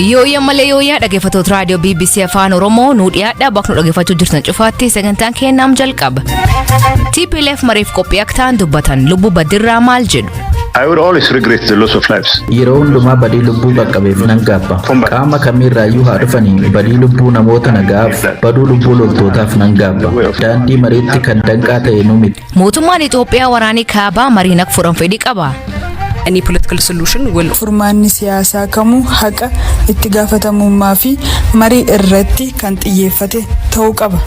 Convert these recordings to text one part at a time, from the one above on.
Yooyya malee yooyyaa, dhaggeeffattoota raadiyoo BBC Afaan Oromoo, nuu dhiyaadha. Bakka nu dhaggeeffachuu jirtan cufaatti sagantaan keennaam jalqaba. TPLF mariif qophii akka ta'an dubbatan, lubbuu badirraa maal jedhu? I would always regret the loss of lives. Yeroo hundumaa badii lubbuu qaqqabeef nan gaabba. Qaama kamiirraayyuu haa dhufanii, badii lubbuu namoota nagaaf, baduu lubbuu loltootaaf nan gaabba. Daandii mariitti kan danqaa ta'e nu miti. Mootummaan Itoophiyaa waraanii kaabaa mariin akka furan fedhii qaba. Any political solution will Furmaanni siyaasaa kamuu haqa, itti gaafatamummaa fi marii irratti kan xiyyeeffate ta'uu qaba.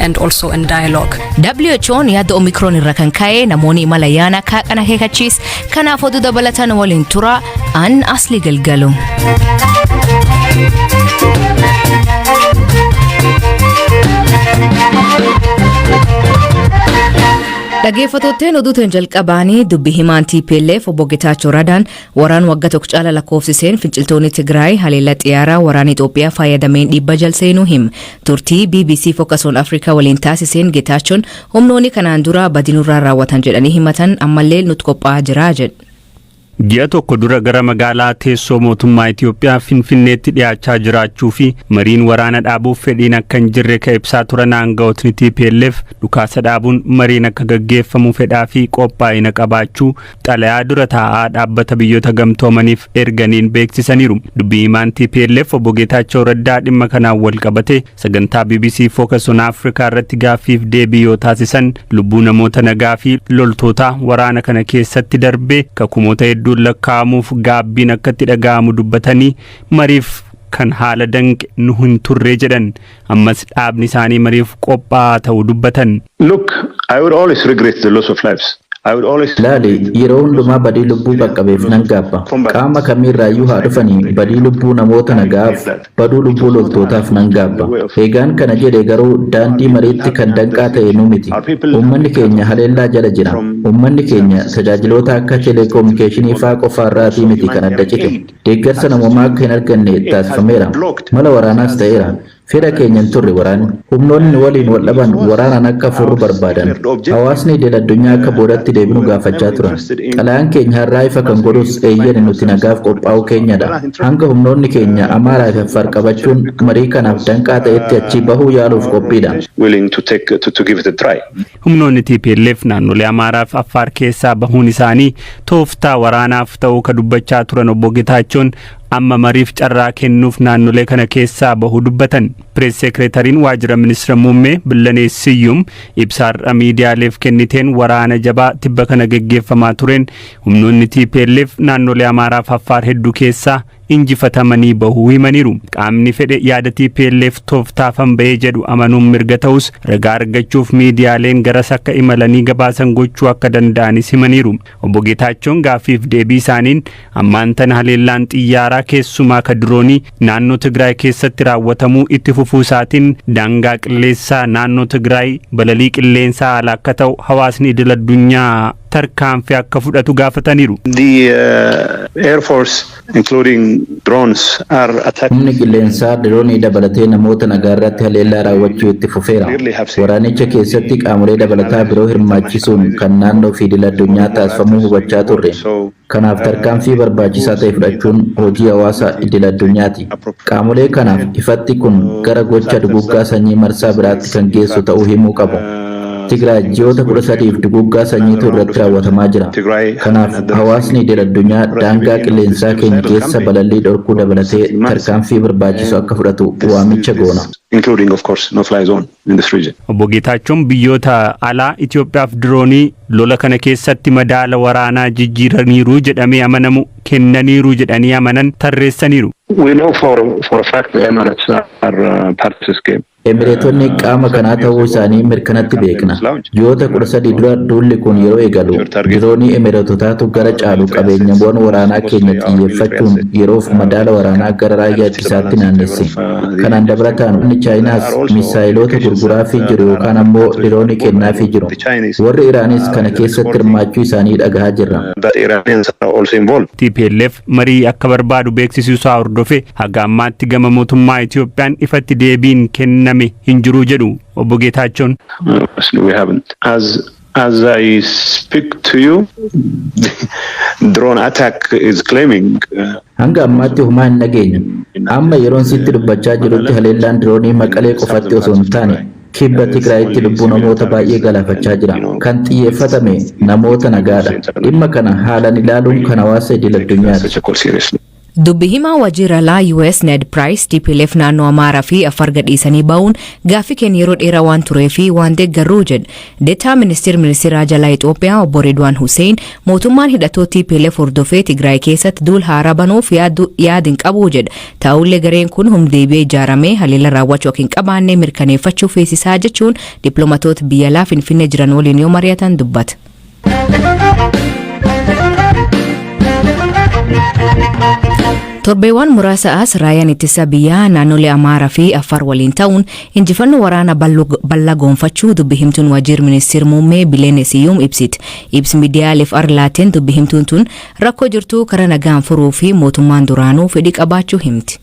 And also in dialogue. WHO'n yaadda Omikroon irra kan ka'e namoonni imala yaana kaaqan akeekachiis. Kanaaf oduu dabalatan waliin tura, an Asli Galgalu. Dhaggeeffattootni, oduutiin jalqabaanii dubbi himaan TPLF obbo Getaachoo Radaan waraan waggaa tokko caala lakkoofsiseen finciltoonni Tigraay haleellaa xiyyaaraa waraana Itoophiyaa fayyadameen dhibba jal seenuu him. Turtii BBC Focus on Africa waliin taasiseen Getaachoon humnoonni kanaan dura badinurraa raawwatan jedhanii himatan ammallee nutti qophaa'aa jira jedhu. Ji'a tokko dura gara magaalaa teessoo mootummaa Itoophiyaa Finfinneetti dhiyaachaa jiraachuu fi mariin waraana dhaabuuf fedhiin akka hin jirre ka ibsaa turan aanga'ootni TPLF, dhukaasa dhaabuun mariin akka gaggeeffamu fedhaa fi qophaa'ina qabaachuu xalayaa dura taa'aa dhaabbata biyyoota gamtoomaniif erganiin beeksisaniiru. Dubbii himaan TPLF obbo Geetaachoo Raddaa dhimma kanaan wal qabate sagantaa BBC Focus on Africa irratti gaaffiif deebii yoo taasisan, lubbuu namoota nagaa fi loltoota waraana kana keessatti darbee kakumoota hedduun lakkaa'amuuf gaabbiin akka itti dhaga'amu dubbatanii, mariif kan haala danqe nu hin turre jedhan. Ammas dhaabni isaanii mariif qophaa'aa ta'uu dubbatan. Look, I would always regret the loss of lives. I would always Laali, yeroo hundumaa badii lubbuu qaqqabeef nan gaabba. Qaama kamiirraayyuu haa dhufanii, badii lubbuu namoota nagaaf, baduu lubbuu loltootaaf nan gaabba. Eegaan kana jedhe garuu daandii mariitti kan danqaa ta'e nu miti. Uummanni keenya haleellaa jala jira. Uummanni keenya tajaajiloota akka teleekominikeeshinii faa qofaarraatii miti kan adda cite. Deeggarsa namoomaa akka hin arganne taasifameera. Mala waraanaas ta'eera. Fedha keenya hin turre waraanni. Humnoonni waliin wal dhaban waraanaan akka furru barbaadan. Hawaasni idil addunyaa akka boodatti deebinu gaafachaa turan. Xalayaan keenya har'aa ifa kan godhus eeyyani, nuti nagaaf qophaa'uu keenyadha. Hanga humnoonni keenya Amaaraa fi Affaar qabachuun marii kanaaf danqaa ta'etti achii bahuu yaaluuf qophiidha. willing to take to give it a try. Humnoonni TPLF naannolee Amaaraa fi Affaar keessaa bahuun isaanii tooftaa waraanaaf ta'uu ka dubbachaa turan obbo Getaachoon, amma mariif carraa kennuuf naannolee kana keessaa bahuu dubbatan. Pirees seekreetariin waajjira ministeera muummee Billanee Siyyum ibsa har'a miidiyaaleef kenniteen, waraana jabaa tibba kana geggeeffamaa tureen humnoonni TPLF naannolee Amaaraa fi Affaar hedduu keessaa injifatamanii bahuu himaniiru. Qaamni fedhe yaada TPLF tooftaafan bahee jedhu amanuun mirga ta'us, ragaa argachuuf miidiyaaleen garas akka imalanii gabaasan gochuu akka danda'anis himaniiru. Obbo Geetaachoon gaaffiif deebii isaaniin ammaan tana haleellaan xiyyaaraa, keessumaa ka diroonii, naannoo Tigraay keessatti raawwatamuu itti fufuu isaatiin daangaa qilleensaa naannoo Tigraay balalii qilleensaa ala akka ta'u hawaasni idil addunyaa tarkaanfii akka fudhatu gaafataniiru. The Air Force, including drones, are attacking. Humni qilleensaa diroonii dabalatee namoota nagaa irratti haleellaa raawwachuu itti fufeera. Waraanicha keessatti qaamolee dabalataa biroo hirmaachisuun kan naannoo fi idil addunyaa taasifamuu hubachaa turre. Kanaaf tarkaanfii barbaachisaa ta'e fudhachuun hojii hawaasa idil addunyaati. Qaamolee kanaaf ifatti kun gara gocha duguggaa sanyii marsaa biraatti kan geessu ta'uu himuu qabu. Tigraay ji'oota 13f duguggaa sanyiitu irratti raawwatamaa jira. Kanaaf hawaasni idil addunyaa daangaa qilleensaa keenya keessa balallii dhorkuu dabalatee tarkaanfii barbaachisu akka fudhatu waamicha goona. Including, of course, no-fly zone in this region. Obbo Geetaachoon biyyoota alaa Itoophiyaaf diroonii lola kana keessatti madaala waraanaa jijjiiraniiru jedhamee amanamu kennaniiru jedhanii amanan tarreessaniiru. We know for a fact the Emirates are part of this game. Emireetonni qaama kanaa ta'uu isaanii mirkanatti beekna. Ji'oota 13 dura duulli kun yeroo eegalu diroonii Emireetotaatu gara caalu qabeenyawwan waraanaa keenya xiyyeeffachuun yeroof madaala waraanaa gara raayyaa ittisaatti naannesse. Kanaan dabalataan inni Chaayinaas misaayiloota gurguraafii jiru yookaan ammoo diroonii kennaafii jiru. Warri Iraanis kana keessatti hirmaachuu isaanii dhagahaa jirra. That Iranians are also involved. TPLF marii akka barbaadu beeksisuu isaa hordofe haga ammaatti gama mootummaa Itoophiyaan ifatti deebiin kenname hin jiru jedhu obbo Geetaachoon. Obviously, we haven't. As As I speak to you, drone attack is claiming. Hanga ammaatti homaa hin dhageenye. Amma yeroon sitti dubbachaa jirutti haleellaan diroonii Maqalee qofatti osoo hin taane kibba Tigraayitti lubbuu namoota baay'ee galaafachaa jira. Kan xiyyeeffatame namoota nagaadha. Dhimma kana haalaan ilaaluun kan hawaasa idil addunyaati. Dubbi himaa waajjira alaa US Ned Price TPLF naannoo Amaaraa fi Afar gadhiisanii ba'uun gaaffii keenya yeroo dheeraa waan turee fi waan deeggarruu jedhe. Deettaa ministeera jalaa Itoophiyaa obbo Redwaan Hussein mootummaan hidhatoo TPLF hordofee Tigraay keessatti duul haaraa banuuf yaad hin qabu jedha. Ta'ullee gareen kun humna deebi'ee ijaaramee haleela raawwachuu akka hin qabaanne mirkaneeffachuu feesisaa jechuun dippiloomaatoota biyya alaa Finfinnee jiran waliin yoo mari'atan dubbata. Torbeewwan muraasa as raayyaan ittisa biyyaa naannolee Amaaraa fi Afar waliin ta'uun injifannoo waraana bal'aa goonfachuu dubbi himtuun waajjira ministeera muummee Bileen Siyyuum ibsiti. Ibsi miidiyaaleef arlaateen dubbi himtuun tun rakkoo jirtu karaa nagaan furuu fi mootummaan duraanuu fedhii qabaachuu himti.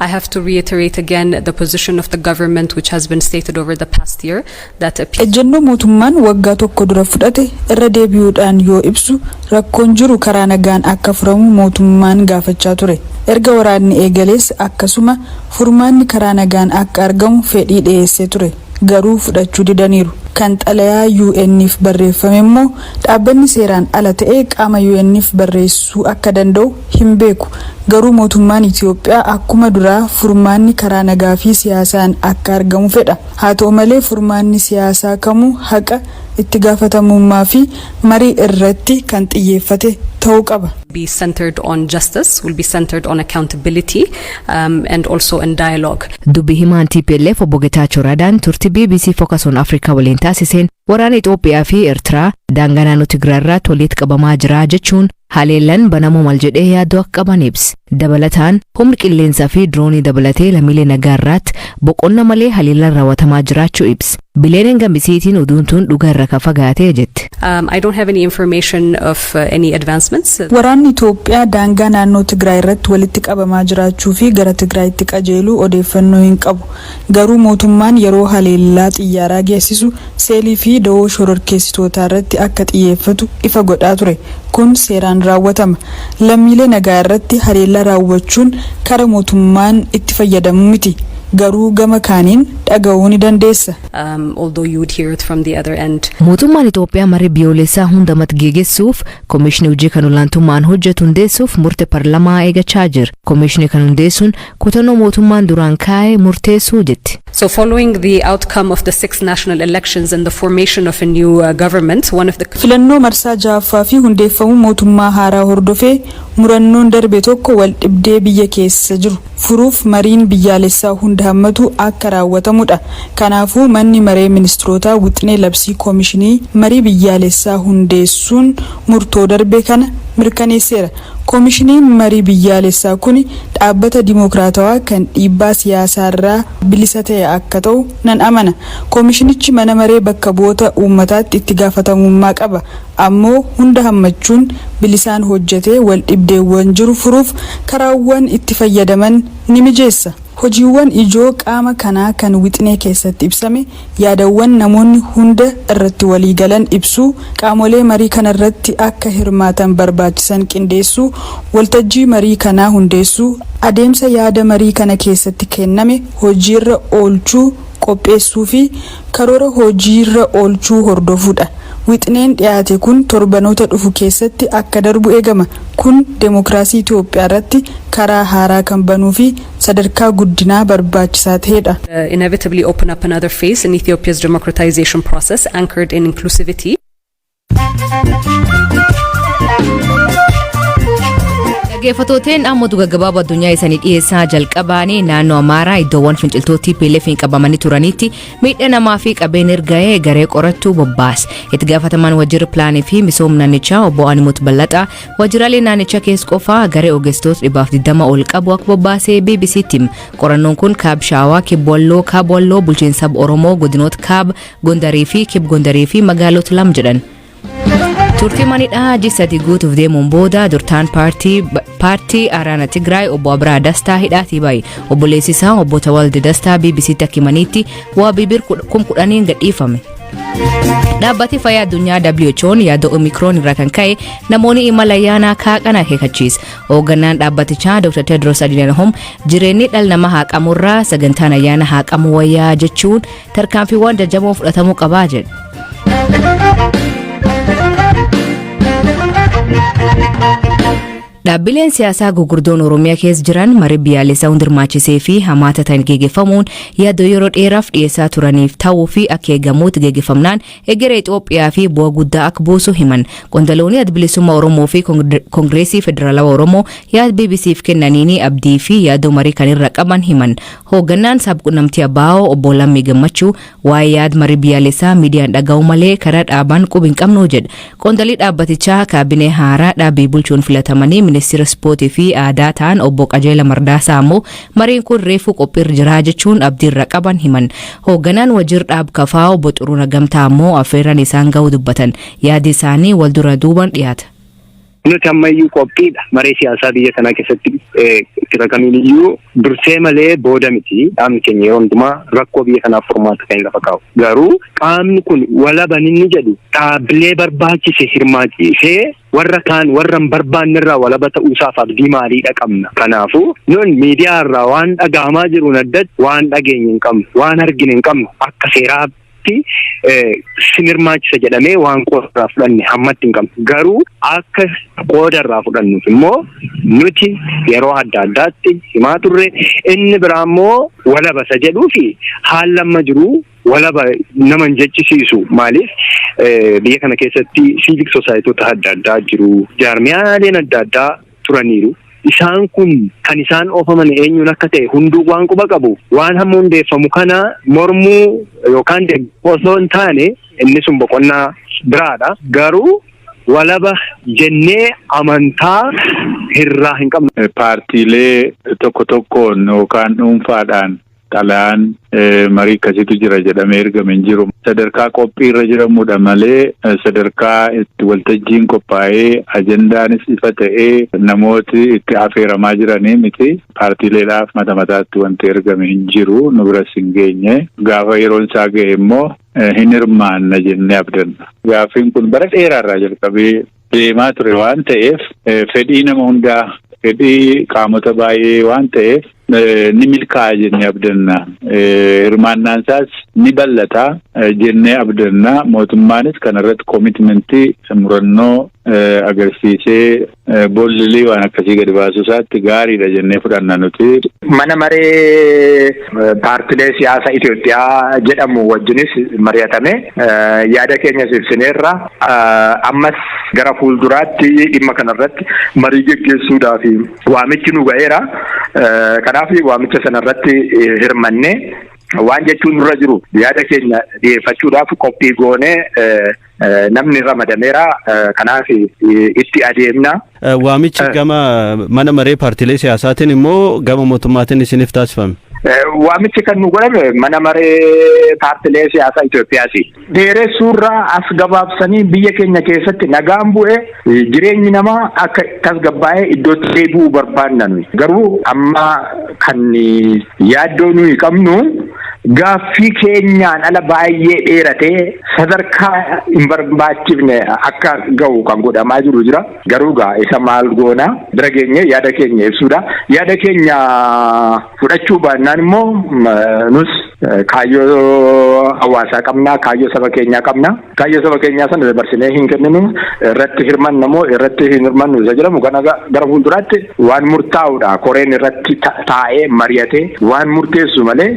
I have to reiterate again the position of the government, which has been stated over the past year, that a Ejjennoo mootummaan waggaa tokko dura fudhate irra deebi'uudhaan yoo ibsu, rakkoon jiru karaa nagaan akka furamu mootummaan gaafachaa ture. Erga waraanni eegalees akkasuma furmaanni karaa nagaan akka argamu fedhii dhiyeessee ture. Garuu fudhachuu didaniiru. Kan xalayaa UN'if barreeffame immoo dhaabbanni seeraan ala ta'e qaama UN'if barreessuu akka danda'u hin beeku. Garuu mootummaan Itoophiyaa akkuma duraa furmaanni karaa nagaa fi siyaasaan akka argamu fedha. Haa ta'u malee, furmaanni siyaasaa kamuu haqa, itti gaafatamummaa fi marii irratti kan xiyyeeffate ta'uu qaba. be centered on justice, will be centered on accountability and also in dialogue. Dubbi himaan TPLF obbo Getaachoo Radaan turtii BBC Focus on Africa waliin taasiseen waraana Itoophiyaa fi Eertiraa daangaa naannoo Tigraay irratti walitti qabamaa jira jechuun haleellan banamuu mal jedhee yaaddoo akka qaban ibse. Dabalataan humni qilleensaa fi diroonii dabalatee lammiilee nagaa irratti boqonna malee haleellan raawwatamaa jiraachuu ibse. Bileeneen gambisiitiin oduun tun dhugaa irra ka fagaatee jette. I don't have any information of any advancements. Waraanni Itoophiyaa daangaa naannoo Tigraay irratti walitti qabamaa jiraachuu fi gara Tigraayitti qajeeluu odeeffannoo hin qabu. Garuu mootummaan yeroo haleellaa xiyyaaraa geessisu seelii fi da'oo shororkeessitootaa irratti akka xiyyeeffatu ifa godhaa ture. Kun seeraan raawwatama. Lammiilee nagaa irratti haleellaa raawwachuun kara mootummaan itti fayyadamu miti. Garuu gama kaaniin dhaga'uu ni dandeessa. Although you would hear it from the other end. Mootummaan Itoophiyaa marii biyyoolessaa hundamatti geggeessuuf koomishinii hojii kan olaantummaan hojjetu hundeessuuf murtee paarlamaa eegachaa jira. Koomishinii kan hundeessuun kutannoo mootummaan duraan kaa'e murteessuu jetti. So following the outcome of the six national elections and the formation of a new government, one of the Filannoo marsaa ja'affaa fi hundeeffamuu mootummaa haaraa hordofee murannoon darbe tokko wal dhibdee biyya keessa jiru furuuf mariin biyyaalessaa hunda hammatu akka raawwatamudha. Kanaafuu manni maree ministirootaa wixinee labsii koomishinii marii biyyaalessaa hundeessuun murtoo darbe kana mirkaneesseera. Koomishiniin marii biyyaalessaa kun dhaabbata dimokiraatawaa kan dhiibbaa siyaasaarraa bilisa ta'e akka ta'u nan amana. Koomishinichi mana maree bakka bu'oota uummataatti itti gaafatamummaa qaba. Ammoo hunda hammachuun bilisaan hojjetee wal dhibdeewwan jiru furuuf karaawwan itti fayyadaman ni mijeessa. Hojiiwwan ijoo qaama kanaa kan wixinee keessatti ibsame yaadawwan namoonni hunda irratti walii galan ibsuu, qaamolee marii kanarratti akka hirmaatan barbaachisan qindeessuu, waltajjii marii kanaa hundeessuu, adeemsa yaada marii kana keessatti kenname hojiirra oolchuu qopheessuu fi karoora hojiirra oolchuu hordofuudha. Wixineen dhiyaate kun torbanoota dhufu keessatti akka darbu eegama. Kun deemokiraasii Itoophiyaa irratti karaa haaraa kan banuu fi sadarkaa guddinaa barbaachisaa ta'edha. Inevitably open up another phase in Ethiopia's democratization process anchored in inclusivity. Dhaggeeffattooteen, amma oduu gaggabaaboo addunyaa isanii dhiyeessaa. Jalqabaanii naannoo Amaaraa iddoowwan finciltoota TPLF qabamanii turanitti miidhaa namaa fi qabeenya erga'ee garee qorattuu bobbaase. Itti gaafatamaan waajjira pilaanii fi misooma naannichaa obbo Animut Ballaxaa waajjiraalee naannichaa keessa qofaa garee ogeessitoota 120 ol qabu akka bobbaasee BBCtti hime. Qorannoon kun Kaab Shaawaa, Kib Walloo, Kaab Walloo, bulchiinsa Oromoo, godinoota Kaab Gondarii fi Kib Gondarii fi magaalota lama jedhan. Turtii manidhaa ji'a 3 guutuuf deemuun booda durtaan paartii Araana Tigraay obbo Abiraa Dastaa hidhaatii bahe. Obboleessi isaa obbo Tawalde Dastaa BBCtti akka himanitti wabii bir 10,000 gadhiifame. Dhaabbati fayyaa addunyaa WHO'n yaada Omikroon irraa kan ka'e namoonni imala ayyaanaa kaaqan akeekkachiisa. Hoogganaan dhaabbatichaa Dr. Tedros Adhanom jireenyi dhala namaa haqamurraa sagantaan ayyaana haqamuu wayyaa jechuun tarkaanfiiwwan jajjaboon fudhatamuu qabaa jedhe. Dhaabbileen siyaasaa gurguddoon Oromiyaa keessa jiran marii biyyaalessaa hundirmaachisee fi hamaata ta'an geggeeffamuun yaadoo yeroo dheeraaf dhiyeessaa turaniif ta'uu fi akka eegamuutti geggeeffamnaan egeree Itoophiyaa fi bu'aa guddaa akka buusu himan. Qondaloonni Adda Bilisummaa Oromoo fi Koongireesii Federaalawaa Oromoo yaada BBCf kennaniin abdii fi yaadoo marii kan irra qaban himan. Hoogganaan sabquunnamtii ABO obbo Lammii Gammachuu waa'ee yaada marii biyyaalessaa miidiyaan dhaga'u malee karaa dhaaban qubi hin qabnu jedha. Qondalii dhaabbatichaa kaabinee haaraa dhaabbii bulchuun filatamanii ministeera ispoortii fi aadaa ta'an obbo Qajeela Mardaasaa immoo mariin kun reefuu qophiirra jira jechuun abdiirra qaban himan. Hoogganaan wajjir dhaab kafaa obbo Xuruuna Gamtaa immoo affeerran isaan ga'uu dubbatan. Yaadi isaanii wal dura duuban dhiyaata. Nuti ammayyuu qophiidha. Maree siyaasaa biyya kanaa keessatti kira kamiiniyyuu dursee malee booda miti. Qaamni keenya yeroo hundumaa rakkoo biyya kanaaf furmaata kan lafa kaa'u. Garuu qaamni kun walaban inni jedhu dhaabbilee barbaachise hirmaachisee warra kaan warra hin barbaanne irraa walaba ta'uusaaf abdii maaliidha qabna. Kanaafuu nun miidiyaa irraa waan dhaga'amaa jiruun addatti waan dhageenye hin qabnu, waan argine hin qabnu akka seeraatti sin hirmaachisa jedhamee waan qooda irraa fudhanne hammatti hin qabnu. Garuu akka qooda irraa fudhannuuf immoo nuti yeroo adda addaatti himaa turre inni biraa immoo walaba isa jedhuu fi haalli amma jiru walaba nama hin jechisiisu. Maaliif biyya kana keessatti civic society adda addaa jiru, jaarmiyaaleen adda addaa turaniiru. Isaan kun kan isaan oofaman eenyuun akka ta'e hunduu waan quba qabu. Waan hamma hundeeffamu kana mormuu yookaan osoo hin taane inni sun boqonnaa biraadha. Garuu walaba jennee amantaa hirraa hin qabnu. Paartiilee tokko tokkoon yookaan dhuunfaadhaan xalayaan marii akkasiitu jira jedhamee ergame hin jiru. Sadarkaa qophiirra jiramudha malee sadarkaa itti waltajjiin qophaa'ee ajendaanis ifa ta'ee namooti itti affeeramaa jiranii miti. Paartiileedhaaf mata mataatti wanti ergame hin jiru. Nu biras hin geenye. Gaafa yeroon isaa ga'e immoo hin hirmaanna jennee abdanna. Gaaffiin kun bara dheeraarraa jalqabee deemaa ture waan ta'eef fedhii nama hundaa fedhii qaamota baay'ee waan ta'eef ni milkaa'a jennee abdanna. Hirmaannaan isaas ni bal'ata jennee abdanna. Mootummaanis kanarratti commitmentii murannoo agarsiisee boolli waan akkasii gadi baasuu isaatti gaariidha jennee fudhanna nuti. Mana maree paartilee siyaasaa Itoophiyaa jedhamu wajjinis mari'atame yaada keenyas ibsineerra. Ammas gara fuulduraatti dhimma kanarratti marii geggeessuudhaaf waamichi nu ga'eera. Kanaaf waamicha sanarratti hirmannee waan jechuun nurra jiru yaada keenya dhiyeeffachuudhaaf qophii goonee namni ramadameera. Kanaaf itti adeemna. Waamichi gama mana maree paartiilee siyaasaatiin immoo gama mootummaatiin isiniif taasifame. Waamichi kan nu godhame mana maree paartiilee siyaasaa Itoophiyaati. Dheeressuurraa as gabaabsanii biyya keenya keessatti nagaan bu'ee jireenyi namaa akka tasgabbaa'ee iddootti deebi'uu barbaanna nuyi. Garuu amma kan yaaddoo nuyi qabnu gaaffii keenyaan ala baay'ee dheeratee sadarkaa hin barbaachifne akka ga'u kan godhamaa jiru jira. Garuu gaa isa maal goona bira geenye yaada keenya ibsuudha. Yaada keenya fudhachuu baannaan immoo nus kaayyoo hawaasaa qabna, kaayyoo saba keenyaa qabna. Kaayyoo saba keenyaa sana dabarsinee hin kenninu irratti hirmanna moo irratti hin hirmannu isa jedhamu kana gara fuulduraatti waan murtaa'uudha. Koreen irratti taa'ee mari'atee waan murteessu malee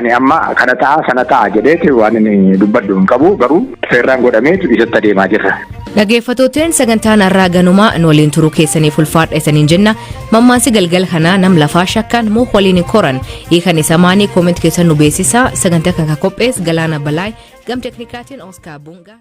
ani amma kana ta'a sana ta'a jedheeti waan inni dubbadhu hin qabu. Garuu seerraan godhameetu isatti adeemaa jirra. Dhaggeeffattooteen sagantaan har'aa ganumaa nu waliin turuu keessaniif ulfaadha isaniin jenna. Mammaansi galgala kanaa nam lafaa shakkan moo waliin hin koran hiikan isa maanii comment keessan nu beeksisaa. Sagantaa kan qophees Galaana Balaay gam teknikaatiin Ooskaa Bungaa.